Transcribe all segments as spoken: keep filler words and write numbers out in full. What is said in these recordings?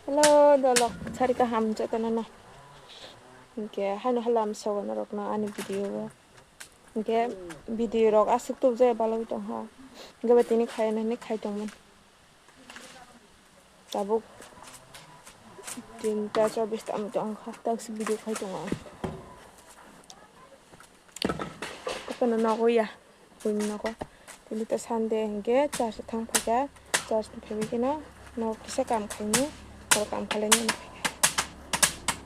Hello, dolok, sari kaham jotono no. Hinkhe haino halam sogo norokno ani video o. Hinkhe video rok aswk tubjaya balogwi tongkha. Hinkhe bo tini khaina hinwi khai tongmani. Tabuk tinta chobbish tamo tongkha, taksi video khai tongo ang. Kono nogo ya, buini nogo. Tini ta Sunday hinkhe church thang phaikha, church ni phaiwi kheno nogo kisa kam khaini, oro kam khlaini.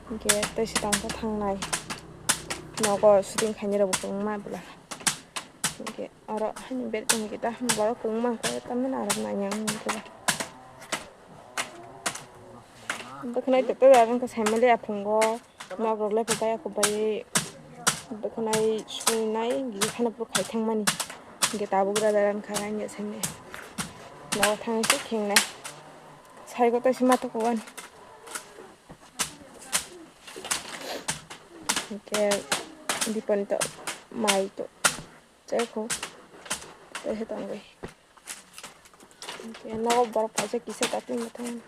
Hinkhe tei se tongkha thangnai nogo shooting khaini rokbo kwbangma bwla. Hinkhe oro haini bed tong kita borok kwbangma hinkhe tamni narwk nai ang hinkhe. Bwkhwnai tete da wngkha saimali aphungo. Nok rok le bwbai ako bai bwkhwnai suinai gigi khana phuru khai thangmani. Hinkhe tabuk da da rankha ang ya saimali. Nogo thangwi se khengnai. Saigo tei se ma tukugo ani. Hinkhe dipani to mai to. Chai kho. Tei se tongwi. Hinkhe nogo borok kaisa kisa tatwi mwthang.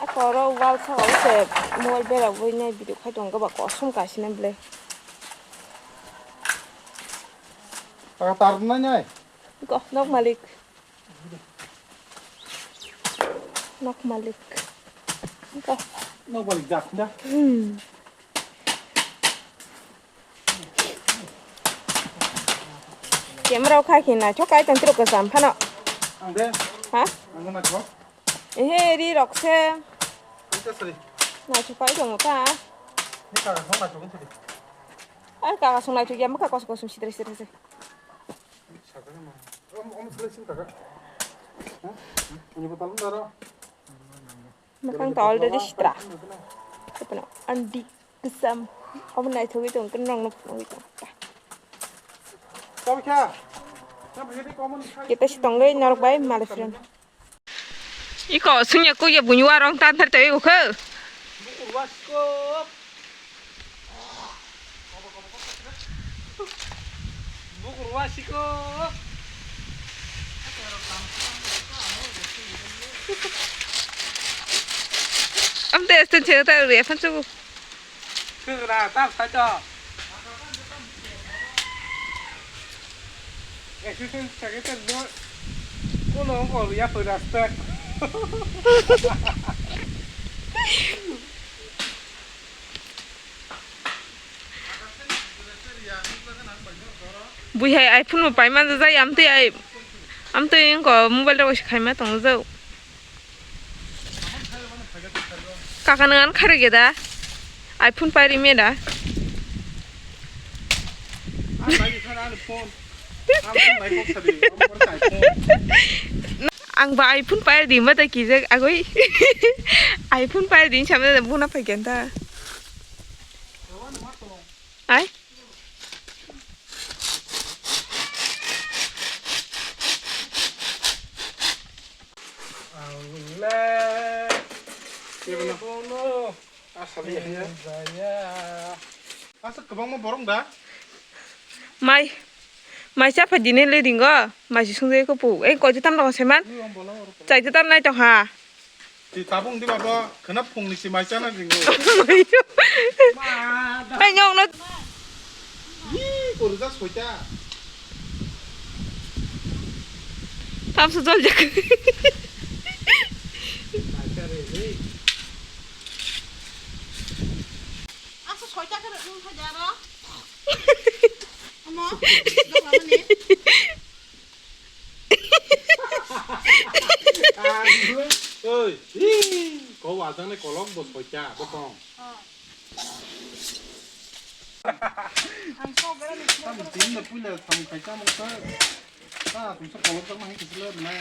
Ako oro wall saka o se mobile berabwi nai video khai tongo ba kosom kaisa nai bwle. Taka tar nai nai. Ko nok malik. Nok malik. Ko. Nok malik jak da. Hmm. Camera o khai khe naithok kai tong truk kwcham phano. Ang de. Ha? Ang naithok. Ehe, ri rok se. Ita sari. Naithok kai tong ta. Ni kaka song naithok sari. Ar kaka song naithok ya maka kos kos sidre sidre se. Sakha ma. Om, om sele sim kaka. Ha? Ini botal daro. Makang ta already sitra. Apa na? Andi kesam. Apa naithok itu kan nang nang itu. Kau kya? Kita si tonggai norok bai male friend. Iko sungya kuya bunyua rong tan thar tawi ukho. Bukur wasiko. Bukur wasiko. Am te este che ta ri fan chu. Kwkra, ta sai to. Assistant secretary no. Kono ko ya pura sta. Bui hai iPhone mo pai man jai, am tei ai, am tei ko mobile rok khai ma tong jau. Kaka nang an khare ge da. iPhone pai ri me da. Ang ba iPhone pai ri ma ta ki je agoi. iPhone pai ri sa me da buna pai gen da. Ai. Ang le. Ibono. Asal ya. Asa kwbangma borok da? Mai. Mai cha phai dine le ringo. Mai si sung je ko pu. Ei ko je tam rok se man. Chai je tam nai to ha. Ti tabung di baba, khana phung ni si mai chana ringo. Ai nyong no. Ih, kurja soita. Tam su jol jak. Mai cha re re. Asa soita kare ung kha jaro. Amo, dok lama ni. Oi, hi, ko wajang le kolok bo soita, bo tong. Ang sok gara ni. Tam tin na puila sam kai ta mo ta. Ta, tum sa kolok ta ma hi kisle na.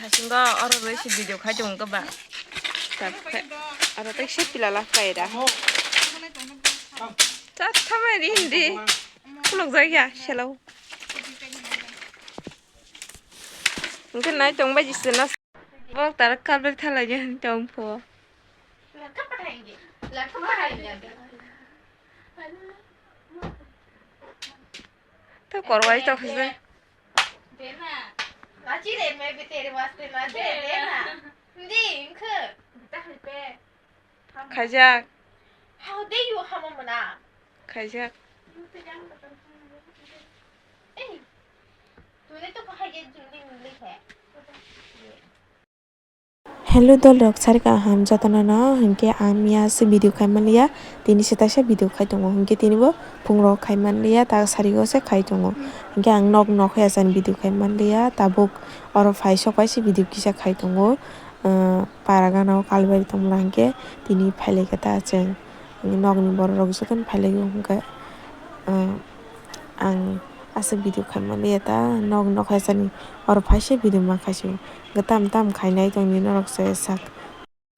Hasingo oro roi si video khai tong kaba. Ta khe, oro tai si pila la kai da. Mo. Tam. Ta thamai ri hindi. Kuluk jagya, selo. Hingke nai tong bai jisna. Bo tara kalbari thalai ni tong pho. लड़का पढ़ाएंगे, लड़का पढ़ाएंगे अभी। तो करवाई तो फिर। देना। लाची रे, मैं भी तेरे वास्ते ना दे, देना। दे, इनको। Khaijak. How dare you, hama muna? Khaijak. Ei, tuni to kahai je juli muli hai. Hello dolrok, sarika aham jotonono, hinkhe ang miya se video khai manliya, tini se taisa video khai tongo, hinkhe tini bo phungrok khai manliya, ta sarigo se khai tongo, hinkhe ang nok nok ya san video khai manliya, tabuk oro phai sok pai se video kisa khai tongo, ah, para gana o kalbari tongmani hinkhe tini phailaikha ta chwng, nokni borok rok jotono phailaio hinkhe, ah, ang aswk video khai manliya ta, nok nok hai sani oro phaisa video ma khaisio. Tam tam khai nai tongdi norok se sak.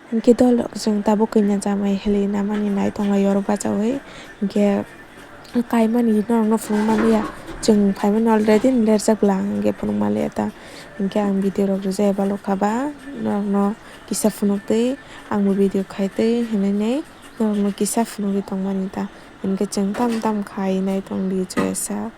Hinkhe dolrok chwng tabuk kanya jamai heli namani nai tonglai oro bachaui. Hinkhe kaimani norokno phunuk manliya. Chwng phaimani already lerjak bwla hinkhe phunuk manliya ta. Hinkhe ang video rok rijai balo kha ba norokno kisa phunuk twi, ang bo video khai twi hinui norokno kisa phunugwi tongmani ta. Hinkhe chwng tam tam khai nai tongdi chwngsa.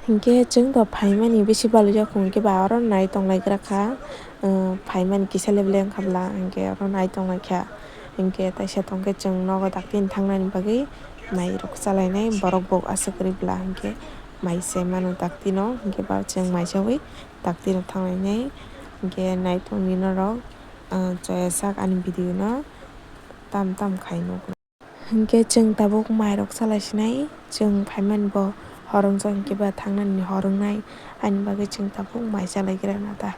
Hinkhe chwng to phaimani bisi balwjak hinkhe ba oro nai tonglai gra kha, uh, phaimani kisa leble wngkha bwla hinkhe oro nai tonglai kha. Hinkhe taisa tongkhe chwng nogo daktino thangnani bagwi mai rok chalainai borok bo aswk kwrwi bwla hinkhe mai se mano daktino hinkhe ba chwng mai chaui daktino thanglainai hinkhe nai tongdi norok, uh, chwngsa ani video no tam tam khai nuk. Hinkhe chwng tabuk mairok chalaisinai, chwng phaimani bo horongjakha hinkhe ba thangnani horwngnai, ani bagwi chwng tabuk mai chalaigra nata.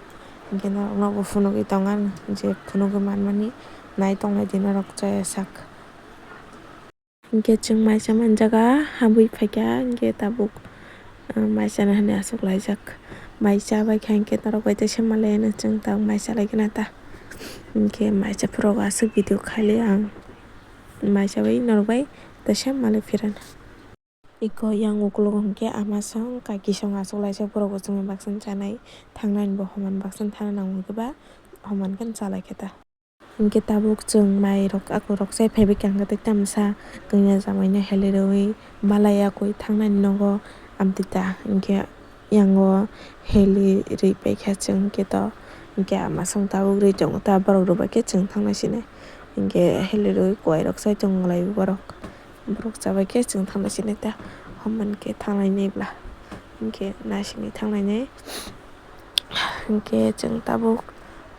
Hinkhe norokno bo phunugwi tongo ang je phunugwi manmani nai tonglaidi norok chaya sak. Hinkhe chwng mai chamani jaga habwi phaikha, hinkhe tabuk, ah, mai chana hinwi achuk laijak. Mai chabaikha hinkhe norok bai teisa malai hwnwi chwng tabuk mai chalaigwna ta. Hinkhe mai chaphuru aswk video khaili ang. Mai chabai norok bai teisa malai phirano. Eko yang ukologo hinkhe ama song kaki song achuk laijak borok bo chwngno baksa chanai thangnani bo homan baksa thana nango hinkhe ba homan khe chalaikha ta. Hinkhe tabuk chwng mairok akorok chai phaibai kha hinkhe tei tamsa kanya jamaino heli rwui malai yakui thangnani nogo amtwi ta hinkhe. Yango heli rwi paikha chwng khe to, hinkhe ama song tabuk rwi tongo ta borok rwbaikhe chwng thangnai sinai. Hinkhe heli rwi kuairok chai tongo lai borok, borok chabaikhe chwng thangnai sinai ta, homankhe thanglainai bwla, hinkhe naisingwi thanglainai. Hinkhe chwng tabuk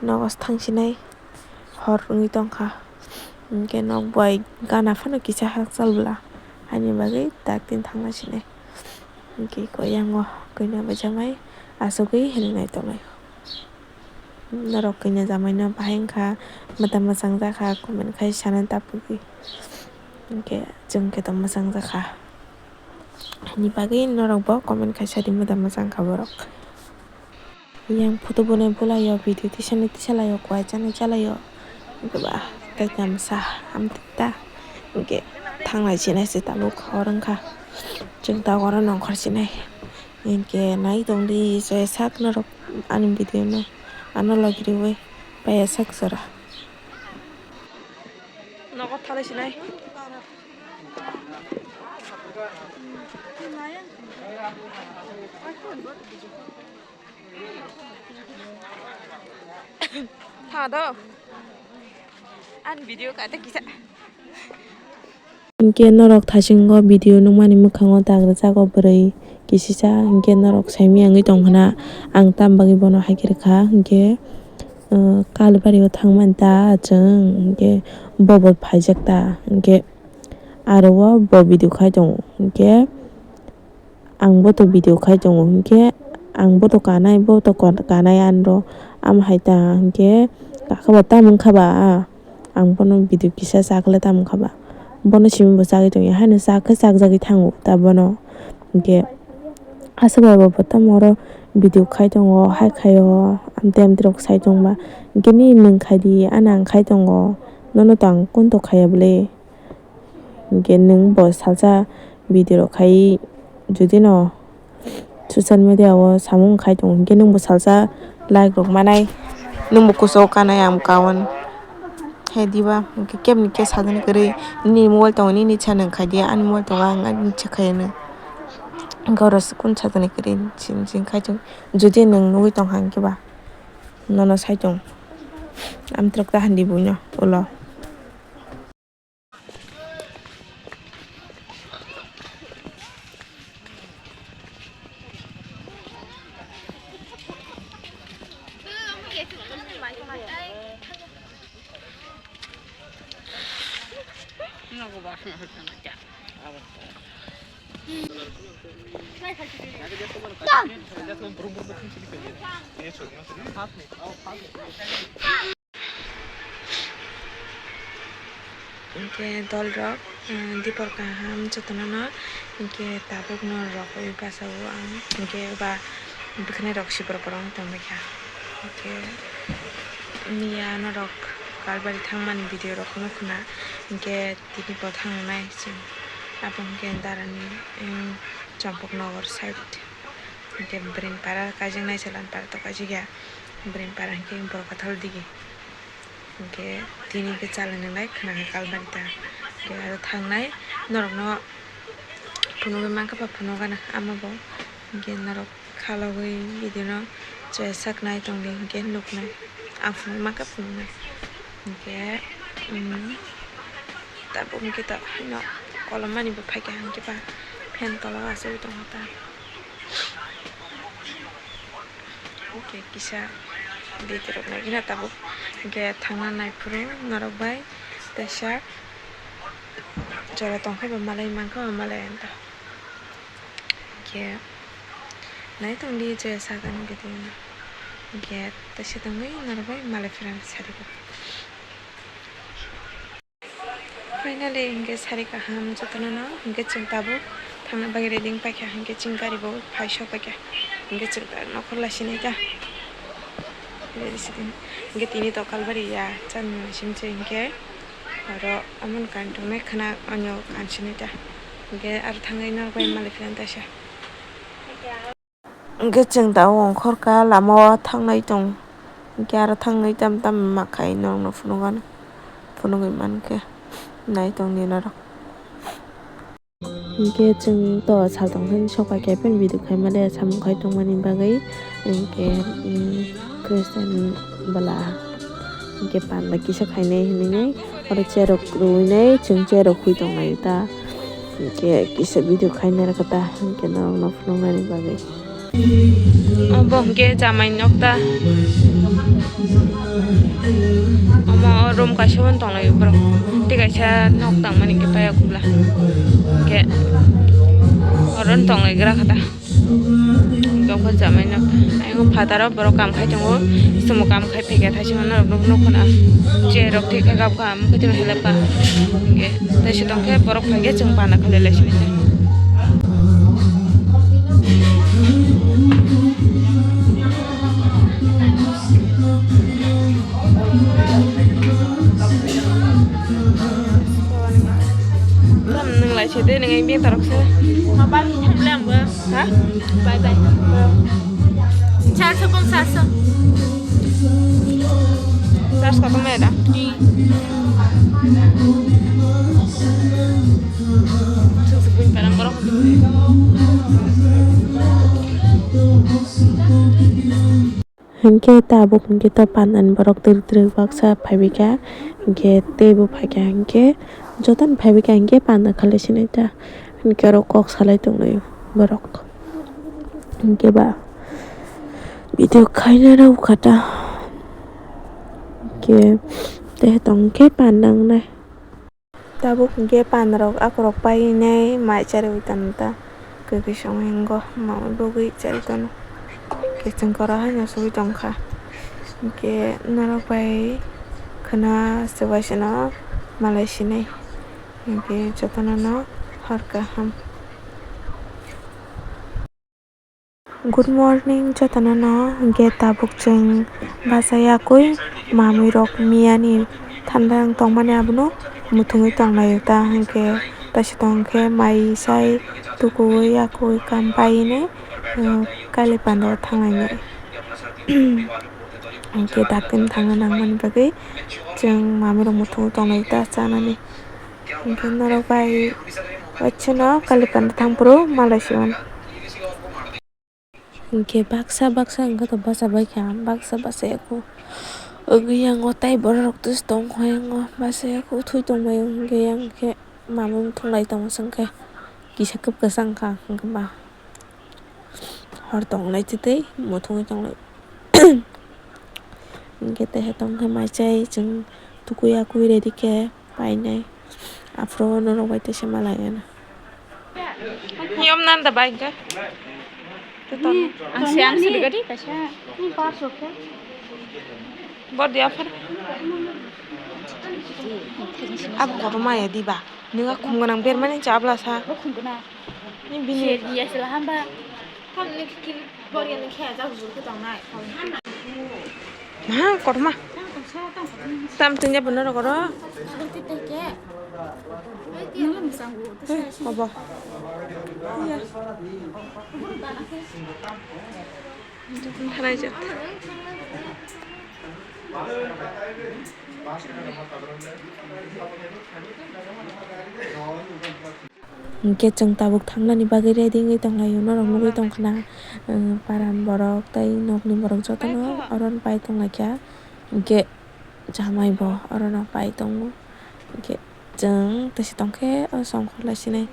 nogo thangsinai. Hor wngwi tongkha. Hinkhe nok bai gana phano kisa hakchal bwla. Haini bagwi daktino thangna sinai. Hinkhe koi yango koi no bwchamai achugwi hinwi nai tonglai. Norok koi no jamai no bahai wngkha, mwta mwchang jakha, comment khai sana tapugwi. Hinkhe chwng khe to mwchang jakha. Haini bagwi norok bo comment khai sadi mwta mwchang kha borok. Yang photo bonai bwlaio, video tisani tisalaio, kuai chanai chalaio. Hinkhe ba tei tamsa hamtwi ta. Hinkhe thanglai chinai se tabuk hor wngkha. Chwng ta oro nongkhor chinai. Hinkhe nai tongdi soya sak norok ani video no ano logi riwi paiya sak jora. Nogo thalai chinai. Tha do. An video ka te kisa. Hinkhe norok thasingo video nukmani mwkhango dagrwjago bwrwi kisisa, hinkhe norok saimanya wngwi tongkhna ang tam bagwi bono haikhe rwkha, hinkhe, uh, Kalbari o thangmani ta chwng, hinkhe bobo phaijak ta, hinkhe aro o bo video khai tongo, hinkhe. Ang bo to video khai tongo hinkhe, ang bo to kanai, bo to kon-, kanai anro. Am hai ta hinkhe, kakha bo tamo wngkha ba, ang bono video kisa chakle tamo wngkha ba. Bono simi bo chagwi tongya, haino chak khe chakjagwi thango ta bono. Hinkhe, aswk bai bo tamo oro video khai tongo, hai khaio, amtwi amtwi rok sai tongba. Hinkhe nini nwng khai di, ani ang khai tongo, nono to ang kunto khaiya bwle. Hinkhe nwng bo salsa video rok khai, jodi no social media o samung khai tongo, hinkhe nwng bo salsa like rok manai, nwng bo kuchuk kanai ang kawan. Khe diba, hwnkhe keboni khe sajani kwrwi, nini mobile tongo, nini cha nwng khai di, ani mobile tongo, ang ani cha khai nw. Hwnkhe oro se kunu sajani kwrwi, sini sini khai chwng, jodi nwng nugwi tong kha hwnkhe ba, nono sai tong. Amtwrwk ta handi buino ulo. Hwnkhe dolrok, ah, dipor kaham jotono no, hwnkhe tabuk norok ui basa o ang, hwnkhe ba bwkhanai rok si borok borok wng tongbaikha. Hwnkhe miya norok Kalbari thangmani video rok nukho na, hwnkhe tini bo thangnai chwng. Abo hwnkhe Dharani, em, Champaknagar side, hwnkhe Bwrwini para kaijak nai, Chalani para to kaijak ya, Bwrwini para hwnkhe Borkathal digi. Hwnkhe tini khe chalani nai khwna khe Kalbari ta. Hwnkhe aro thangnai norokno phunugwi mankha ba phunukgana ama bo. Hwnkhe norok khalogwi video no chwrai sak nai tongdi hwnkhe nuknai. Ang phunugwi mankha phunuknai. Hwnkhe, um, tabuk hwnkhe to haino kolom mani bo phaikha hwnkhe ba fan tola o achugwi tongkha ta. Hwnkhe kisa video rok naikhe na tabuk. Hwnkhe thangna naiphuru norok bai teisa jora tongkhe bo malai mankha bo malai anta. Hwnkhe nai tongdi je sakani video no. Hwnkhe teisa tongwi norok bai malai phirang sari bo. Finally, hwnkhe sari kaham jotono no, hwnkhe chwng tabuk thangna bagwi ready wng paikha, hwnkhe chwng gari bo phai sok paikha, hwnkhe chwng ta nokhor lai sinai ta. Hwnkhe tini to Kalbari ya chani simi se hwnkhe oro omono kan tongnai khwna onyo kan sinai ta, hwnkhe aro thangwi norok bai malai phirang taisa. Hwnkhe chwng tabuk ongkhorkha lama o thangnai tong. Hwnkhe aro thangwi tam tam ma khai norokno phunukgano, phunugwi mankhe nai tongdi norok. Hwnkhe chwng to sal tongthani sokphaikhe phano video khaimale samung khai tongmani bagwi. Hwnkhe, um, Christian bwla hwnkhe panda kisa khainai hinwi oro chair rok rwinai chwng chair rok hui tongnai ta. Hwnkhe kisa video khainai rwkha ta, hwnkhe norokno phunuknani bagwi. Obo hwnkhe chamai nok ta. Omo room kaisa o tonglai borok. Tei kaisa nok tangmani hwnkhe paya kubla. Hwnkhe oro tonglai gra kha ta. Hwnkhe omo chamai nok ta. Ayang phataro borok kam khai tongo. Chwngbo kam khai phaikha thaisima norok nukho na. Chair rok thik khe gabkha. Kwchwng helep ka hwnkhe tei se tongkhe borok phaikhe chwng panda khalai lai sini se. Tam nwng lai se de nwng bini torok se. Bye bye. Bye bye. Charso pon charso. Charge kotor mai da? Hwnkhe tabuk hwnkhe to pandani borok twrwk twrwk baksa phaibaikha, hwnkhe teibo phaikha, hwnkhe jotono phaibaikha, hwnkhe panda khalai sinai ta, hwnkhe oro kok salai tonglaio borok, hwnkhe ba video khaina rw kha ta, hwnkhe tei tongkhe panda wngnai. Tabuk hwnkhe pandarok akorok painai mai chariwi tano ta. Kwkwi songwi wngo, mamwi bogwi chari tono. Hwnkhe chwng koro haino sogwi tongkha. Hwnkhe norok bai khwna se bai sano malai sinai. Hwnkhe jotono no hor kaham. Good morning jotono no, hwnkhe tabuk chwng bacha yakwi mamwi rok miyani thanda wng tongmani abono muthungwi tonglaio ta, hwnkhe taisitong khe mai sai tukuwi yakwi kam painai, uh, kailai panda thanglainai. Hinkhe dakti thangna nangmani bagwi chwng mamirok muthungwi tonglai ta chanani. Hinkhe norok bai waisano kali panda thangphuru malai siman. Hinkhe baksa baksa wngkha to bacha baikha, baksa bacha yaku wngwi yango tei borok rok tei tongkha yango bacha yaku thwi tongmai o hinkhe yang khe mama muthung lai tongo chwngkhe kisa kwbwkha changkha hinkhe ba hor tonglai tei muthungwi tonglai hinkhe tei tongkhe mai chai chwng tukui akui ready khe. Painai. Aphuru norok bai teisa malai gana. Yom nanda bai hwnkhe. Ang se, ang se begadi kaisa. Bor dia aphar. Abo kotorma ya diba. Nunga khum gwnang bermani chabla sa. Bo khum gwnang. Ni bini. Share dia sila hamba. Tamni kiki bor ya ni khe ajak jul khe tongnai. Maha kotorma. Tam tungya bono rogoro. Obo. Thanai jat. Hinkhe chwng tabuk thangnani bagwi ready wngwi tonglaio, norok nugwi tongkhna, paran borok tei nokni borok jotono oro pai tonglaikha. Hinkhe jamai bo orono pai tongo. Hinkhe chwng teisa tongkhe o songkhor laisinai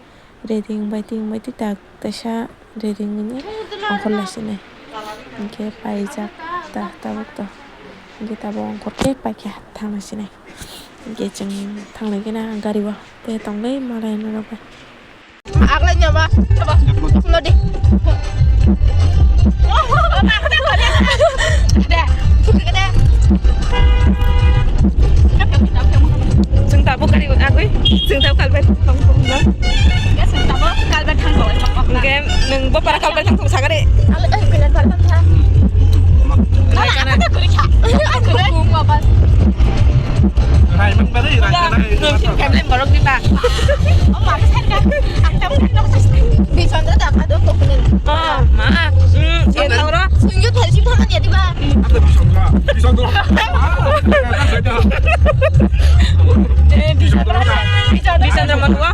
ready wngbai twi wngbai twi tak teisa ready wngwi songkhor laisinai. Hinkhe paijak ta tabuk to. Hinkhe tabuk ongkhor khe paikha thanglaisinai. Hinkhe chwng thanglaikhe na gari o tei tonglai malai norok bai. Aglai nyama, coba, nodi. Chwng tabuk gari agwi, chwng tabuk kalbai thang thang na. Chwng tabuk kalbai thang thang. Hinkhe nwng bo para kalbai thang thang sagari. Aglai, eh, binan para thang thang. Nana, apa tak kulit ha? Aku bung apa? Rai mang bari, rai, rai, rai. Nwng borok ni ba. Oh, mari sana. Ang tamu kan dok sas. Bisondra dak adok kok ni. Oh, ma. Hmm, ye tahu ro. Sungyu thalsi thaman ya di ba. Ada Bisondra. Bisondra. Eh, Bisondra. Bisondra. Bisondra matua.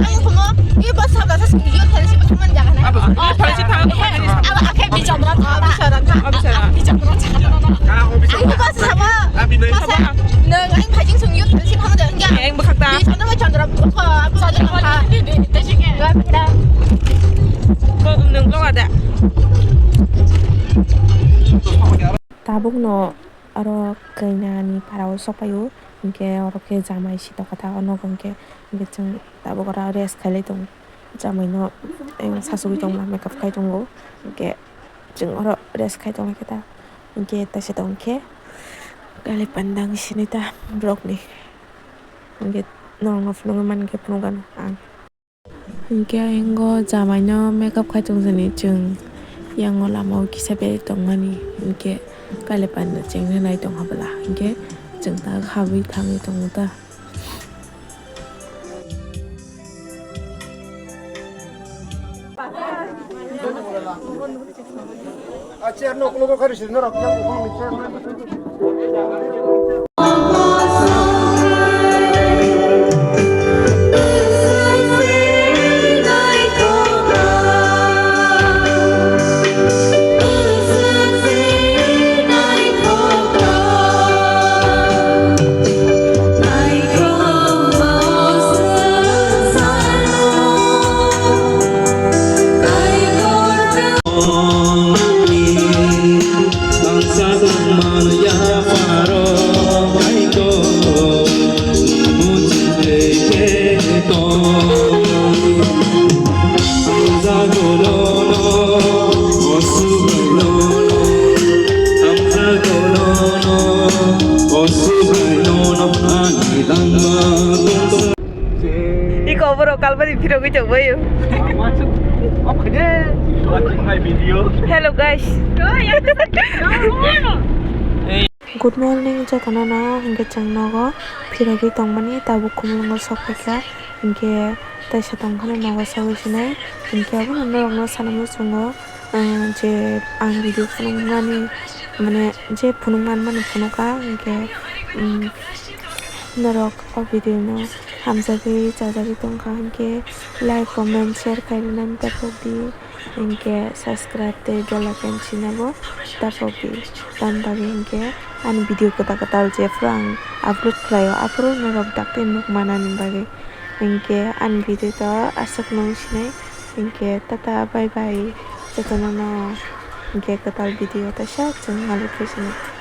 Ang kumo, ye bas sabla sas sungyu thalsi thaman jaga na. Apa? Oh, thalsi thaman. Apa akhir Bisondra. Oh, Bisondra. Oh, Bisondra. Ang bas sabo. Abi nai sabo. Nang ang phajing sungyu thalsi thaman jaga. Yang bekhak ta. Bisondra Chandra. Chandra. Ko nung lo ada. Tabuk no aro kainani para o sokpaio, hinkhe oro khe jamai si tokha ta, o nogo hinkhe, hinkhe chwng tabuk oro rest khailai tongo, jamai no sasugwi tongma makeup khai tongo, hinkhe chwng oro rest khai tongkhe ta, hinkhe teisa tongkhe kali pandang sinita borokni, hinkhe norokno phunugwi mankhe phunukgano ang. Hinkhe ayang o jamai no makeup khai tong jani chwng, yang o lama o kisa berwi tongmani, hinkhe kale panda chengna nai tongkha bwla, hinkhe chwng ta habwi thangwi tongo ta. Iko borok kalbari phirogwi tongbaio. Hello guys. Good morning jotono no, hinkhe chwng nogo phirogwi tongmani tabuk khumulwngo sok phaikha, hinkhe teisa tongkhani nogo sogwi sinai, hinkhe abono norokno sanwi muchungo, ah, je ang video phunukmani Mane je phunuk man mani phunukha, hinkhe, um, norok o video no hamjagwi chajagwi tongkha, hinkhe like, comment, share khairwnani tapokdi, hinkhe subscribe tei bell icon sinabo tapokdi. Tamni bagwi hinkhe ani video kwtal kwtal jephru ang upload khlaio, aphuru norok dakti nuk manani bagwi. Hinkhe ani video to aswk nung sinai, hinkhe tata bye bye, jotono no hinkhe kwtal video taisa chwng nalwk khe sinai.